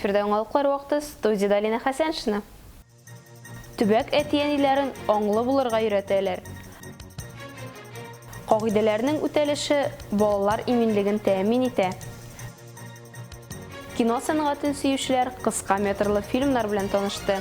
Эфирда яңалыклар вакыты, студиядә Алина Хәсәншина. Төбәк әти-әниләрен аңлы булырга өйрәтәләр. Кагыйдәләрнең үтәлеше балалар иминлеген тәэмин итә. Кино сәнгатен сөючеләр кыска метрлы фильмнар белән танышты.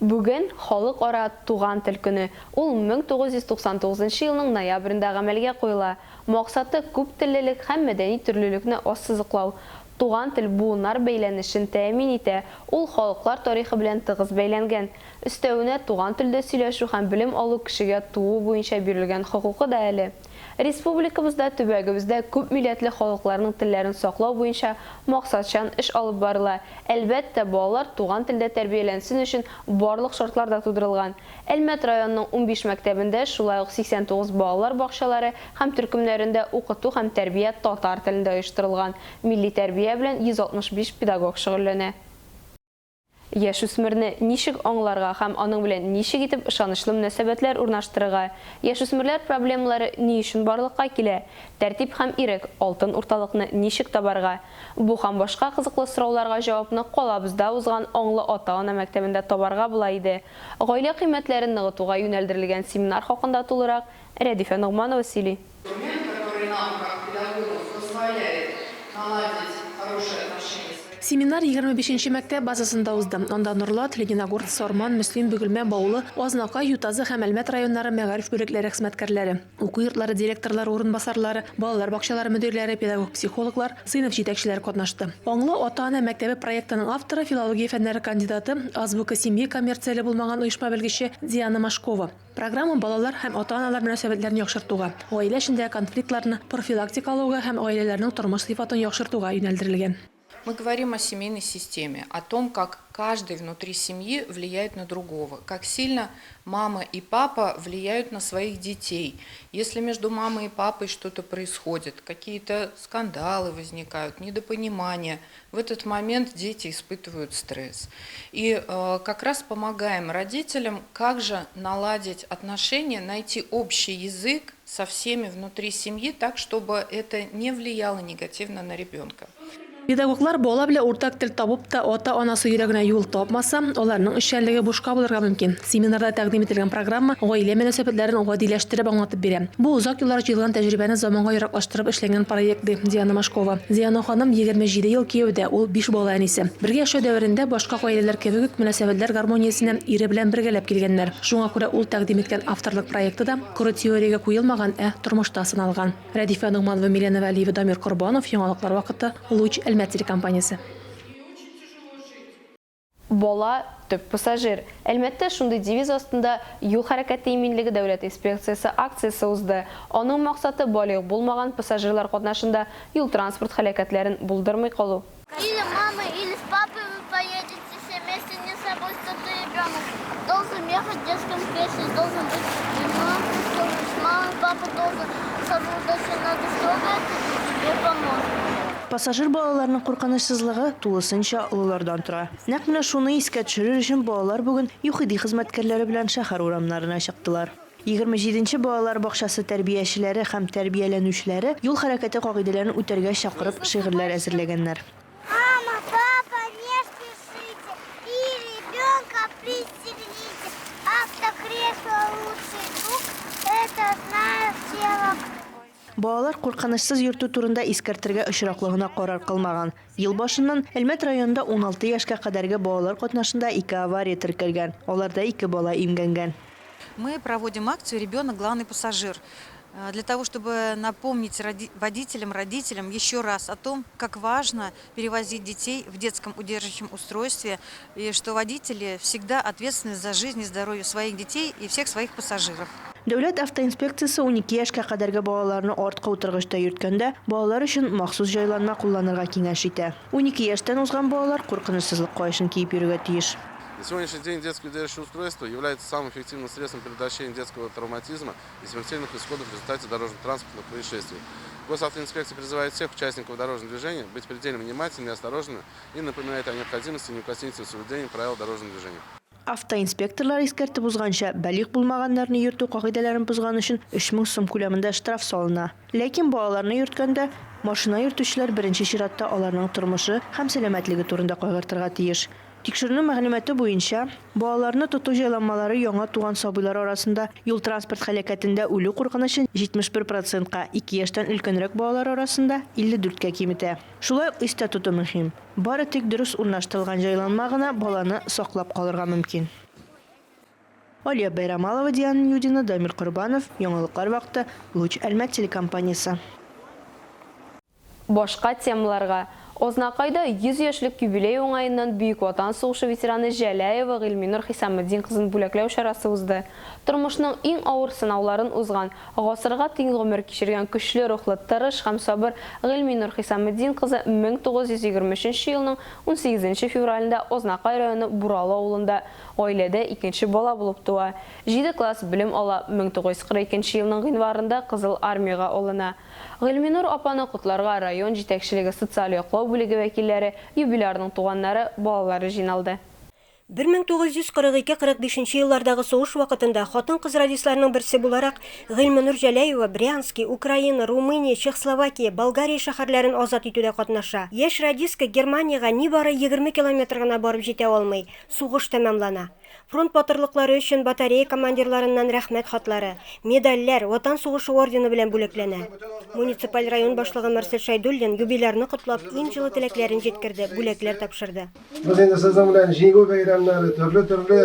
Бүген, Халыкара туган тел көне. Ул 1999 елның ноябрендә гамәлгә куела. Максаты, күптеллелек һәм мәдәни төрлелекне ассызыклау. Туган тел буыннар бәйләнешен тәэмин итә, ул халыклар тарихы белән тыгыз бәйләнгән. Өстәвенә, туган телдә сөйләшү һәм белем алу кешегә туу буенча бирелгән хокукы да әле. Республикабызда, төбәгебездә күпмилләтле халыкларның телләрен саклау буенча максатчан эш алып барыла. Әлбәттә, балалар туган телдә тәрбияләнсен өчен барлык шартлар да тудырылган. Әлмәт районының 15 мәктәбендә, шулай ук 89 балалар бакчалары һәм төркемнәрендә укыту һәм тәрбия татар телендә оештырылган. Милли тәрбия белән 165 педагог шөгыльләнә. Яшүсмерне ничек аңларга һәм аның белән ничек итеп ышанычлы мөнәсәбәтләр урнаштырырга? Яшүсмерләр проблемалары ни өчен барлыкка килә? Тәртип һәм ирек, алтын урталыкны ничек табарга? Бу һәм башка кызыклы сорауларга җавапны калабызда узган Аңлы ата-ана мәктәбендә табарга була иде. Гаилә кыйммәтләрен ныгытуга юнәлдерелгән семинар хакында тулырак Рәдифә Ногманова сөйли. Семинар 25 нче мәктәп базасында узды. Анда Норлат, Лениногорск, Сарман, Мөслим, Бөгелмә, Баулы, Азнакай, Ютазы һәм Әлмәт районнары мәгариф бүлекләре хезмәткәрләре, уку йортлары директорлары урынбасарлары, балалар бакчалары мөдирләре, педагог-психологлар, сыйныф җитәкчеләре катнашты. Аңлы ата-ана мәктәбе проектының авторы, филология фәннәре кандидаты, Азбука семьи коммерцияле булмаган оешма белгече Диана Машкова. Программа балалар һәм ата-аналар мөнәсәбәтләрен яхшыртуга, гаилә эчендәге конфликтларны профилактикалауга һәм гаиләләрнең тормыш сыйфатын яхшыртуга юнәлдерелгән. Мы говорим о семейной системе, о том, как каждый внутри семьи влияет на другого, как сильно мама и папа влияют на своих детей. Если между мамой и папой что-то происходит, какие-то скандалы возникают, недопонимания, в этот момент дети испытывают стресс. И как раз помогаем родителям, как же наладить отношения, найти общий язык со всеми внутри семьи так, чтобы это не влияло негативно на ребенка. Педагоглар бала белән уртак тел табып та, ата-анасы йөрәгенә юл тапмаса, аларның эшчәнлеге бушка булырга мөмкин. Семинарда тәкъдим ителгән программа гаилә мөнәсәбәтләрен гадиләштереп аңлатып бирә. Бу озак еллар җыелган тәҗрибәне заманга яраклаштырып эшләнгән проект, ди Диана Машкова. Диана ханым 27 ел кияүдә, ул биш бала әнисе. Бергә яшәү дәверендә башка гаиләләр кебек үк мөнәсәбәтләр гармониясенә ире белән бергәләп килгәннәр. Шуңа күрә ул тәкъдим иткән авторлык проекты да коры теориягә куелмаган, ә тормышта сыналган. Рәдифә Ногманова, Милена Вәлиева, Дамир Корбанов, Яңалыклар вакыты, Луч, Әлмәт телекомпаниясе. Бала, төп пассажир. Әлмәттә шундый девиз астында Юл хәрәкәте иминлеге дәүләт инспекциясе акциясе узды. Аның максаты, балигъ булмаган пассажирлар катнашында юл-транспорт һәлакәтләрен булдырмый калу. Или мама, или с папой вы поедете все вместе, не с собой только ребенок должен ехать в детском кресле, должен быть с мамой, папа должен соблюдать все надо строго, это тебе поможет. Пассажир балаларның куркынычсызлыгы тулысынча олылардан тора. Нәкъ менә шуны искә төшерер өчен балалар бүген ЮХИДИ хезмәткәрләре белән шәһәр урамнарына чыктылар. 27 нче балалар бакчасы тәрбиячеләре һәм тәрбияләнүчеләре юл хәрәкәте кагыйдәләрен үтәргә чакырып шигырьләр әзерләгәннәр. Мама, папа, не спешите и ребенка пристегните. Автокресло лучший друг, это знают все вокруг. Балалар куркынычсыз йөртү турында искәртергә очраклы гына карар кылмаган. Ел башыннан Әлмәт районында 16 яшькә кадәрге балалар катнашында ике авария теркәлгән, аларда ике бала имгәнгән. Мы проводим акцию «Ребенок – главный пассажир» для того, чтобы напомнить водителям, родителям еще раз о том, как важно перевозить детей в детском удерживающем устройстве, и что водители всегда ответственны за жизнь и здоровье своих детей и всех своих пассажиров. Дәүләт автоинспекциясе 12 яшькә кадәрге балаларны арткы утыргычта йөрткәндә, балалар өчен махсус җайланма кулланырга киңәш итә. 12 яшьтән узган балалар куркынычсызлык каешын киеп йөрергә тиеш. На сегодняшний день детское удерживающее устройство является самым эффективным средством предотвращения детского травматизма и смертельных исходов в результате дорожно-транспортных происшествий. Госавтоинспекция призывает всех участников дорожного движения быть предельно внимательными и осторожными и напоминает о необходимости неукоснительного соблюдения правил дорожного движения. Автоинспекторлар искәртеп узганча, балигъ булмаганнарны йөртү кагыйдәләрен бозган өчен 3000 сум күләмендә штраф салына. Ләкин балаларны йөрткәндә, машина йөртүчеләр беренче чиратта аларның тормышы һәм сәламәтлеге турында кайгыртырга тиеш. Тикшеренү мәгълүматы буенча, балаларны тоту җайланмалары яңа туган сабыйлар арасында юл-транспорт һәлакәтендә үлү куркынычын 71 процентка, ике яшьтән өлкәнрәк балалар арасында 54 кә киметә. Шулай ук истә тоту мөһим, бары тик дөрес урнаштырылган җайланма гына баланы саклап калырга мөмкин. Алия Бәйрамалова, Диана Юдина, Дамир Корбанов, Яңалыклар вакыты, Луч Әлмәт телекомпаниясе. Башка темаларга. Азнакайда 100 яшьлек юбилей уңаеннан Бөек Ватан сугышы ветераны Җәләева Гыйльминур Хисаметдин кызын бүләкләү чарасы узды. Тормышның иң авыр сынауларын узган, гасырга тиң гомер кичергән көчле рухлы, тырыш һәм сабыр Гыйльминур Хисаметдин кызы 1923 елның унсигезенче февралендә Азнакай районы Буралы авылында гаиләдә икенче бала булып туа. Җиде класс белем ала, 1942 елның гыйнварында Кызыл Армиягә алына. Гыйльминур апаны котларга район җитәкчелеге, социаль яклау бүлеге вәкилләре, юбилярның туганнары, балалары җыйналды. 1942 45 нче еллардагы сугыш вакытында хатын-кыз радистларның берсе буларак, Гыйльменур Җәләева Брянски, Украина, Румыния, Чехсловакия, Болгария шәһәрләрен азат итүдә катнаша. Яшь радистка Германиягә нибары 20 километр гына барып җитә алмый, сугыш тәмамлана. Фронт батырлыклары өчен батарея командирларыннан рәхмәт хатлары, медальләр, Ватан сугышы ордены белән бүләкләнә. Муниципаль район башлыгы Марсель Шәйдуллин юбилярны котлап, иң җылы теләкләрен җиткерде, бүләкләр тапшырды. Без инде сезнең белән Җиңү бәйрәмнәре, төрле-төрле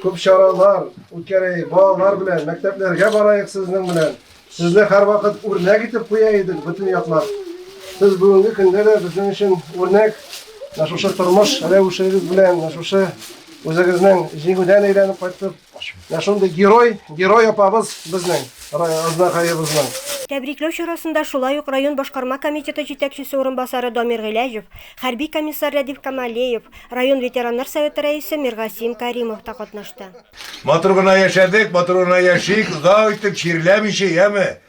күп чаралар үткәрәек, балалар белән мәктәпләргә бараек сезнең белән. Сезне һәрвакыт үрнәк итеп куя идек бөтен яклап. Сез бүгенге көндә дә безнең өчен үрнәк. Менә шушы тормыш рәвешегез белән, менә шушы үзегезнең җиңүдән әйләнеп кайтып, менә шундый герой, герой апабыз безнең, Азнакаебызның. Тәбрикләү чарасында шулай ук район башкарма комитеты җитәкчесе урынбасары Дамир Гыйләҗев, хәрби комиссар Рәдиф Камалеев, район ветераннар советы рәисе Миргасим Каримов та катнашты. Матур гына яшәдек, матур гына яшик, озак итеп чирләмичә, яме.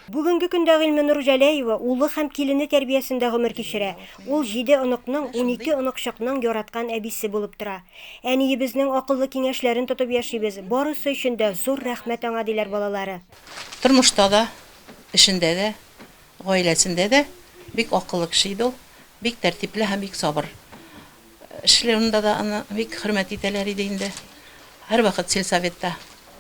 Бүгенге көндә Гыйльменур Җәләева улы һәм килене тәрбиясендә гомер кичерә. Ул җиде оныкның, 12 оныкчыкның яраткан әбисе булып тора. Әниебезнең акыллы киңәшләрен тотып яшибез, барысы өчен дә зур рәхмәт аңа, диләр балалары. Тормышта да, эшендә дә, гаиләсендә дә бик акыллы кеше иде ул, бик тәртипле һәм бик сабыр. Эшле урында да аны бик хөрмәт итәләр иде инде. Һәрвакыт сельсоветта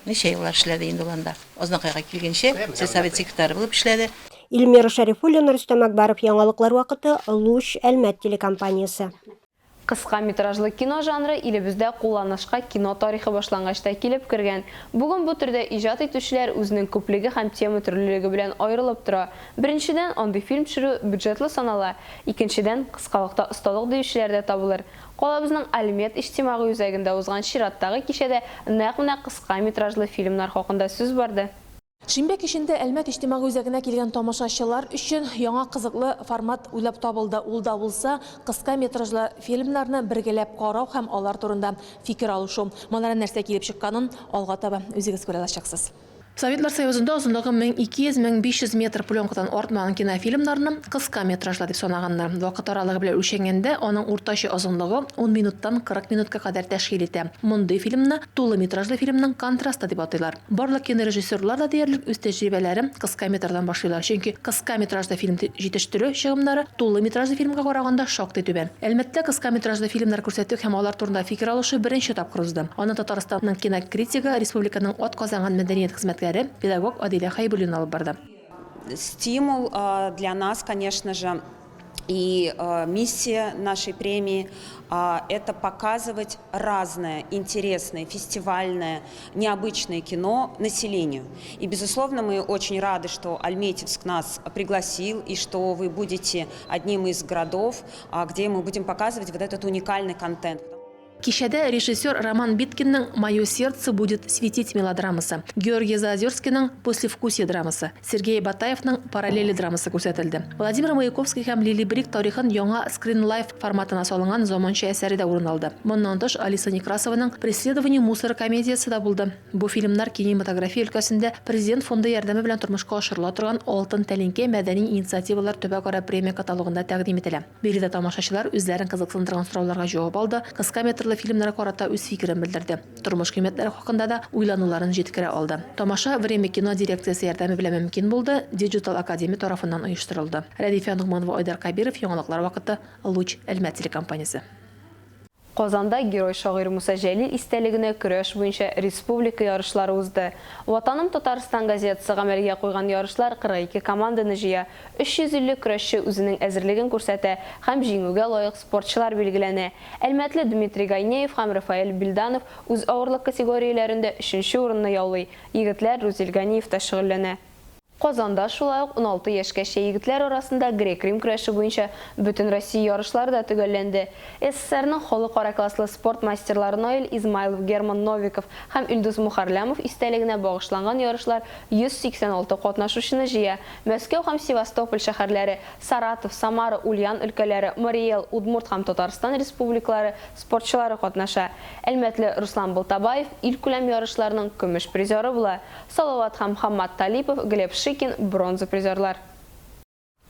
ничә еллар эшләде инде ул анда. Азнакайга килгәнче сельсовет секретаре булып эшләде. Эльмира Шәрифуллина, Рөстәм Әкбаров, Яңалыклар вакыты, Луч, Әлмәт телекомпаниясе. Кыска метражлы кино жанры илебездә кулланышка кино тарихы башлангач та килеп кергән. Бүген бу төрдә иҗат итүчеләр үзенең күплеге һәм тема төрлелеге белән аерылып тора. Беренчедән, андый фильм төшерү бюджетлы санала, икенчедән, кыскалыкта осталык диючеләр дә табылыр. Калабызның Альмед иҗтимагый үзәгендә узган чираттагы кичәдә нәкъ менә кыска метражлы фильмнар хакында сүз барды. Шимбә кичендә Әлмәт иҗтимагый үзәгенә килгән тамашачылар өчен яңа кызыклы формат уйлап табылды, ул да булса, кыска метражлы фильмнарны бергәләп карау һәм алар турында фикер алышу. Моннан нәрсә килеп чыкканын алга таба үзегез күрә алачаксыз. Советлар Союзында озынлыгы 1200-1500 метр пленкадан артмаган кинофильмнарны кыска метражлы дип санаганнар. Вакыт аралыгы белән үлчәнгәндә, аның уртача озынлыгы ун минуттан 40 минутка кадәр тәшкил итә. Мондый фильмны тулы метражлы фильмның контрасты дип атыйлар. Барлык кинорежиссерлар да диярлек үз тәҗрибәләрен кыска метрдан башлыйлар, чөнки кыска метражлы фильм җитештерү чыгымнары тулы метражлы фильмга караганда шактый түбән. Әлмәттә кыска метражлы фильмнар күрсәтү һәм алар турында фикер алышу беренче тапкыр узды. Аны Татарстанның кинокритигы, республиканың атказанган мәдәният хезмәткәре, педагог Адилә Хәйбуллина алып барды. Стимул для нас, конечно же, и миссия нашей премии, это показывать разное, интересное, фестивальное, необычное кино населению. И, безусловно, мы очень рады, что Альметьевск нас пригласил и что вы будете одним из городов, где мы будем показывать вот этот уникальный контент. Кичәдә режиссер Роман Биткинның Мое сердце будет светить мелодрамасы, Георгий Заозерскийның Послевкусие драмасы, Сергей Батаевның Параллели драмасы күрсәтелде. Владимир Маяковский һәм Лили Брик тарихын яңа скринлайф форматына салынган заманча әсәре дә урын алды. Моннан тыш, Алиса Некрасованың Преследование мусора комедиясе дә булды. Бу фильмнар кинематография өлкәсендә Президент фонды ярдәме белән тормышка ашырыла торган Алтын тәлинкә мәдәни инициативалар төбәкара премия каталогында тәкъдим ителә. Биредә тамашачылар үзләрен кызыксындырган сорауларга җавап алды, кыска метрлы авторлы фильмнарга карата үз фикерен белдерде. Тормыш кыйммәтләре хакында да уйлануларын җиткерә алды. Тамаша Время кино дирекциясе ярдәме белән мөмкин булды, Digital Академия тарафыннан оештырылды. Рәдифә Ногманова, Айдар Кәбиров, Яңалыклар вакыты, Луч, Әлмәт телекомпаниясе. Казанда герой-шагыйрь Муса Җәлил истәлегенә көрәш буенча республика ярышлары узды. Ватаным Татарстан газетасы гамәлгә куйган ярышлар 42 команданы җыя, 350 көрәшче үзенең әзерлеген күрсәтә һәм җиңүгә лаек спортчылар билгеләнә. Әлмәтле Дмитрий Гайнеев һәм Рафаэль Бильданов үз авырлык категорияләрендә өченче урынны яулый, егетләр Рузил Ганиевта шөгыльләнә. Казанда шулай ук 16 яшькәчә егетләр арасында грек-рим көрәше буенча Бөтенроссия ярышлары да төгәлләнде. СССРның халыкара класслы спорт мастерлары Наил Измайлов, Герман Новиков һәм Илдус Мухарлямов истәлегенә багышланган ярышлар 186 катнашучыны җыя. Мәскәү һәм Севастополь шәһәрләре, Саратов, Самара, Ульян өлкәләре, Мари Эл, Удмурт һәм Татарстан республикалары спортчылары катнаша. Әлмәтле Руслан Балтабаев илкүләм ярышларның көмеш призеры була. Салават һәм Хаммат Талипов, Глеб Шикин, бронза призерлар.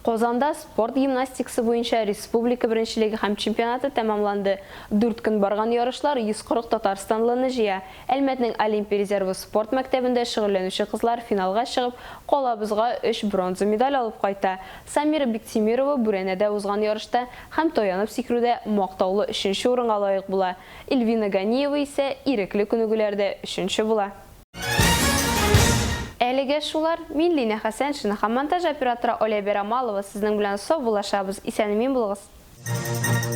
Казанда спорт гимнастикасы буенча республика беренчелеге һәм чемпионаты тәмамланды. Дүрт көн барган ярышлар 140 татарстанлыны җыя. Әлмәтнең Олимпия резервы спорт мәктәбендә шөгыльләнүче кызлар финалга чыгып, калабызга өч бронза медаль алып кайта. Самира Биктимирова бүрәнәдә узган ярышта һәм таянып сикерүдә мактаулы өченче урынга лаек була. Эльвина Ганиева исә ирекле күнегүләрдә өченче була. Әлегә шулар. Мин Линә Хәсәншина һәм монтаж операторы Оля Берамалова сезнең белән саубуллашабыз. Исән-имин булыгыз.